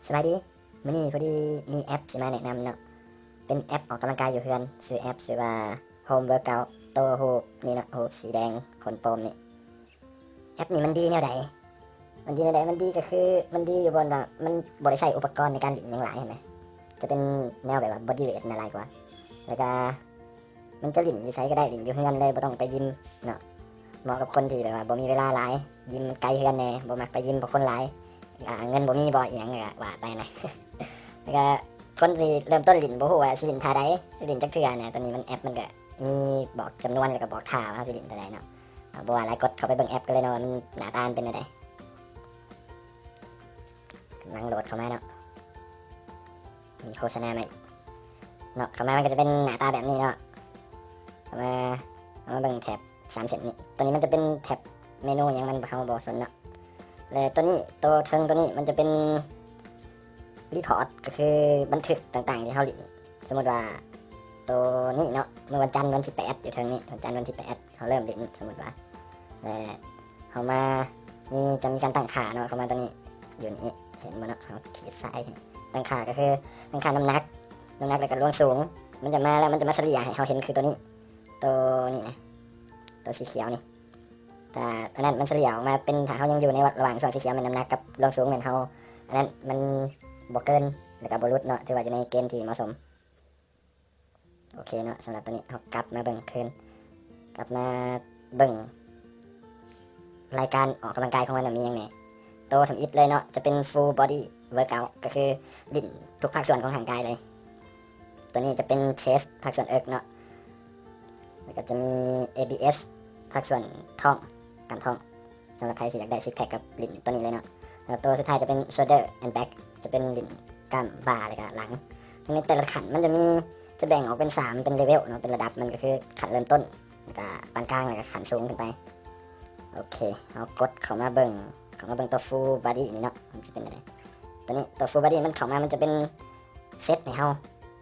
ສະບາຍດີ ມື້ນີ້ພໍດີມີແອັບຊິມາແນະນຳເນາະ ເປັນແອັບອອກກຳລັງກາຍຢູ່ເຮືອນ ຊື່ແອັບຊື່ວ່າ Home Workout ໂຕຮູບນີ້ເນາະ ຮູບສີແດງ ຄົນໂປມນີ້. ແອັບນີ້ມັນດີແນວໃດ? ມັນດີແນວໃດ? ມັນດີກໍຄື ມັນດີຢູ່ບ່ອນວ່າມັນບໍ່ໄດ້ໃຊ້ອຸປະກອນໃນການຫຼິ້ນຫຍັງຫຼາຍຫັ້ນນະ ຈະເປັນແນວແບບວ່າ body weight ນະຫຼາຍກວ່າ ແລ້ວກໍ ມັນຈະຫຼິ້ນຢູ່ໃສກໍໄດ້ ຫຼິ້ນຢູ່ເຮືອນເລີຍ ບໍ່ຕ້ອງໄປຢິມເນາະ. ເໝາະກັບຄົນທີ່ແບບວ່າບໍ່ມີເວລາຫຼາຍ ຢິມໄກເຮືອນແດ່ ບໍ່ມັກໄປຢິມເພາະຄົນຫຼາຍ ອ່າ ເງິນບໍ່ມີບໍ່ອີ່ຫຍັງກໍວ່າໄປນະ. ແລ້ວກໍຄົນທີ່ເລີ່ມຕົ້ນຫຼິ້ນ ບໍ່ຮູ້ວ່າຊິຫຼິ້ນທ່າໃດ ຊິຫຼິ້ນຈັກເທື່ອນະ. ຕອນນີ້ມັນ ແອັບມັນກໍມີບອກຈຳນວນ ແລ້ວກໍບອກທ່າວ່າເຮົາຊິຫຼິ້ນທ່າໃດເນາະ. ເອົາ ບໍ່ວ່າຫຼາຍ ກົດເຂົ້າໄປເບິ່ງແອັບກັນເລີຍເນາະ ວ່າມັນໜ້າຕາມັນເປັນແນວໃດ. ກຳລັງໂຫຼດເຂົ້າມາເນາະ ມີໂຄສະນາໃໝ່ເນາະ. ເຂົ້າມາມັນກໍຈະເປັນໜ້າຕາແບບນີ້ເນາະ. ເຂົ້າມາ ເຂົ້າມາເບິ່ງແຖບສາມເສັ້ນນີ້ ໂຕນີ້ມັນຈະເປັນແທັບເມນູຫຍັງມັນ ເຮົາບໍ່ສົນເນາະ. ແລະ ໂຕນີ້ ໂຕເທິງໂຕນີ້ມັນຈະເປັນ report ກໍຄືບັນທຶກຕ່າງໆທີ່ເຮົາຫຼິ້ນ. ສົມມຸດວ່າໂຕນີ້ເນາະ ມື້ວັນຈັນວັນທີແປດ ຢູ່ເທິງນີ້ ວັນຈັນວັນທີແປດ ເຮົາເລີ່ມຫຼິ້ນ ສົມມຸດວ່າ ແລະ ເຮົາມາ ມີ ຈະມີການຕັ້ງຄ່າເນາະ. ເຂົ້າມາໂຕນີ້ ຢູ່ນີ້ ເຫັນບໍ່ເນາະ ເຮົາຂີດຊ້າຍ ຕັ້ງຄ່າກໍຄືຕັ້ງຄ່ານ້ຳໜັກ ນ້ຳໜັກ ແລ້ວກໍລວງສູງ ມັນຈະມາແລ້ວ ມັນຈະມາສະເລ່ຍໃຫ້ເຮົາເຫັນຄືໂຕນີ້ ໂຕນີ້ນະ ໂຕສີຂຽວນີ້. ຖ້າອັນນັ້ນມັນສະເລ່ຍອອກມາເປັນ ຖ້າເຮົາຍັງຢູ່ໃນລະຫວ່າງຊ່ວງສີຂຽວແມ່ນນ້ຳໜັກກັບລວງສູງແມ່ນເຮົາ ອັນນັ້ນມັນບໍ່ເກີນ ແລ້ວກໍບໍ່ຫຼຸດເນາະ ຖືວ່າຢູ່ໃນເກນທີ່ເໝາະສົມ. ໂອເຄເນາະ ສຳລັບໂຕນີ້ເຮົາກັບມາເບິ່ງຄືນ ກັບມາເບິ່ງລາຍການອອກກຳລັງກາຍຂອງມັນວ່າມີຫຍັງແດ່. ໂຕທຳອິດເລີຍເນາະ ຈະເປັນ full body workout ກໍຄືຫຼິ້ນທຸກພາກສ່ວນຂອງຮ່າງກາຍເລີຍ. ໂຕນີ້ຈະເປັນ chest ພາກສ່ວນເອິກເນາະ ແລ້ວກໍຈະມີ ເອບີເອສ ພາກສ່ວນທ້ອງ ກ້າມທ້ອງ ສຳລັບໃຜທີ່ຢາກໄດ້ six pack ກໍຫຼິ້ນໂຕນີ້ເລີຍເນາະ. ແລ້ວໂຕສຸດທ້າຍຈະເປັນ shoulder and back ຈະເປັນຫຼິ້ນກ້າມບ່າ ແລ້ວກໍຫຼັງ. ໃນແຕ່ລະຂັ້ນມັນຈະມີ ຈະແບ່ງອອກເປັນສາມ ເປັນເລເວວເນາະ ເປັນລະດັບ ມັນກໍຄືຂັ້ນເລີ່ມຕົ້ນ ແລ້ວກໍປານກາງ ແລ້ວກໍຂັ້ນສູງຂຶ້ນໄປ. ໂອເຄ ເຮົາກົດເຂົ້າມາເບິ່ງ ເຂົ້າມາເບິ່ງໂຕ full body ນີ້ເນາະ ມັນຊິເປັນແນວໃດ. ໂຕນີ້ ໂຕ full body ມັນເຂົ້າມາ ມັນຈະເປັນ ເຊັດໃຫ້ເຮົາ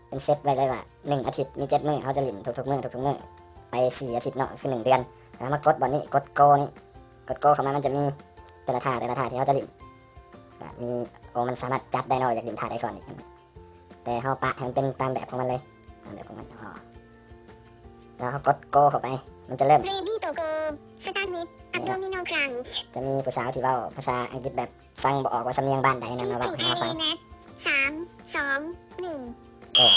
ເປັນເຊັດໄວ້ເລີຍວ່າ ໜຶ່ງອາທິດມີເຈັດມື້ ເຮົາຈະຫຼິ້ນທຸກໆມື້ ທຸກໆມື້ ໄປສີ່ອາທິດເນາະ ຄືໜຶ່ງເດືອນ. ແລ້ວເຮົາມາກົດບ່ອນນີ້ ກົດ Go ນີ້ ກົດ Go ເຂົ້າມາ ມັນຈະມີແຕ່ລະທ່າ ແຕ່ລະທ່າທີ່ເຮົາຈະຫຼິ້ນ ກໍມີ ໂອ້ ມັນສາມາດຈັດໄດ້ເນາະ ຢາກຫຼິ້ນທ່າໃດກ່ອນນີ້ ແຕ່ເຮົາປະໃຫ້ມັນເປັນຕາມແບບຂອງມັນເລີຍ ຕາມແບບຂອງມັນ. ອໍ ແລ້ວເຮົາກົດ Go ເຂົ້າໄປ ມັນຈະເລີ່ມ Ready to go. Start with abdominal crunch. ຈະມີຜູ້ສາວທີ່ເວົ້າພາສາອັງກິດແບບ ຟັງບໍ່ອອກວ່າສຳນຽນບ້ານໃດນະ ມາເວົ້າໃຫ້ເຮົາຟັງ. ສາມ ສອງ ໜຶ່ງ ໂອ້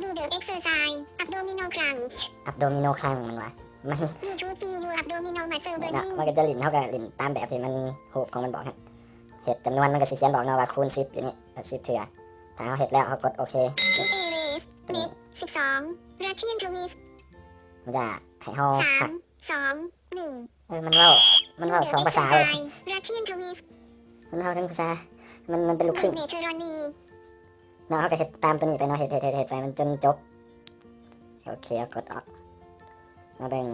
Do the exercise abdominal crunch. Abdominal crunch ມັນວ່າ ມັນ You should feel your abdominal muscle ເນາະ burning. ມັນກໍຈະຫຼິ້ນ ເຮົາກໍຫຼິ້ນຕາມແບບທີ່ມັນ ຮູບຂອງມັນບອກຫັ້ນ ເຮັດຈຳນວນ ມັນກໍຊິຂຽນບອກເນາະວ່າຄູນສິບຢູ່ນີ້ ສິບເທື່ອ. ຖ້າເຮົາເຮັດແລ້ວ ເຮົາກົດໂອເຄ. Sit a raise, neck ສິບສອງ Russian twist. ມັນຈະໃຫ້ເຮົາ ສາມ ສອງ ໜຶ່ງ ເອີ ມັນເວົ້າ ມັນເວົ້າສອງພາສາເວີຍ Russian twist. ມັນເວົ້າທັງພາສາ ມັນ ມັນເປັນລູກຄຶ່ງ Naturally. ເນາະ ເຮົາກໍເຮັດຕາມໂຕນີ້ໄປເນາະ ເຮັດ ເຮັດ ເຮັດ ເຮັດໄປມັນຈົນຈົບ. ໂອເຄ ເຮົາກົດອອກ ມາເບິ່ງ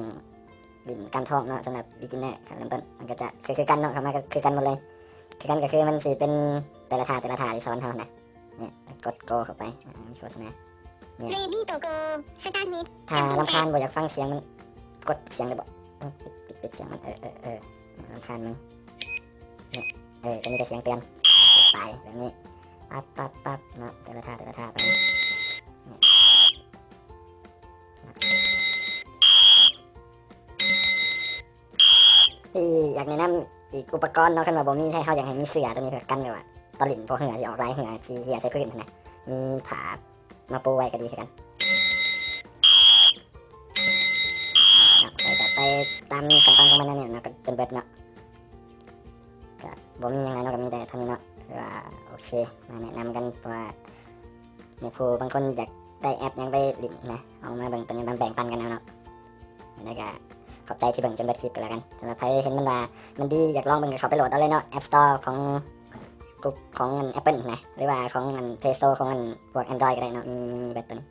ຫຼິ້ນກ້າມທ້ອງເນາະ ສຳລັບ beginner ຂັ້ນເລີ່ມຕົ້ນ ມັນກໍຈະຄື ຄືກັນເນາະ ເຂົ້າມາກໍຄືກັນໝົດເລີຍ ຄືກັນກໍຄືມັນຊິເປັນແຕ່ລະທ່າ ແຕ່ລະທ່າທີ່ສອນເຮົານະ. ນີ້ ກົດ Go ເຂົ້າໄປ ອາ ມີໂຄສະນາ ນີ້ Ready to go. Start with ຖ້າລຳຄານບໍ່ຢາກຟັງສຽງມັນ ກົດສຽງໄດ້ບໍ່? ເອີ ປິດ ປິດ ປິດສຽງມັນ ເອີ ເອີ ເອີ ລຳຄານມັນ ນີ້ ເອີ ຈະມີແຕ່ສຽງເຕືອນ ໄປແບບນີ້ ປັບ ປັບ ປັບ ເນາະ ແຕ່ລະທ່າ ແຕ່ລະທ່າໄປ ນີ້ ທີ່ຢາກແນະນຳອີກອຸປະກອນເນາະ ຄັນວ່າບໍ່ມີ ຖ້າເຮົາຢາກໃຫ້ມີເສື້ອໂຕນີ້ເພື່ອກັນ ແບບວ່າຕອນຫຼິ້ນພວກເຫື່ອຊິອອກຫຼາຍ ເຫື່ອຊິເຫື່ອໃສ່ພື້ນຫັ້ນນະ ມີຜ້າມາປູໄວ້ກໍດີຄືກັນເນາະ. ຂ້ອຍກໍໄປຕາມຂັ້ນຕອນຂອງມັນແນວນີ້ເນາະ ຈົນເບິດເນາະ ກໍບໍ່ມີຫຍັງຫຼາຍເນາະ ກໍມີແຕ່ເທົ່ານີ້ເນາະ ຄືວ່າໂອເຄ ມາແນະນຳກັນ ເພາະວ່າ ໝູ່ຄູ່ບາງຄົນຢາກໄດ້ແອັບຫຍັງໄປຫຼິ້ນນະ ເອົາມາເບິ່ງໂຕນີ້ ມາແບ່ງປັນກັນເອົາເນາະ. ແລ້ວກໍຂອບໃຈທີ່ເບິ່ງຈົນເບິດຄລິບກໍແລ້ວກັນ. ສຳລັບໃຜເຫັນມັນວ່າມັນດີ ຢາກລອງເບິ່ງກໍເຂົ້າໄປໂຫຼດເອົາເລີຍເນາະ App Store ຂອງ ຂອງ Apple ນະ ຫຼືວ່າຂອງ Play Store ຂອງພວກ Android ກໍໄດ້ເນາະ ມີ ມີ ມີເບິດໂຕນີ້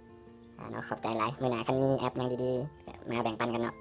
ອາ ເນາະ. ຂອບໃຈຫຼາຍ ມື້ໜ້າຄັນມີແອັບຫຍັງດີໆ ມາແບ່ງປັນກັນເນາະ.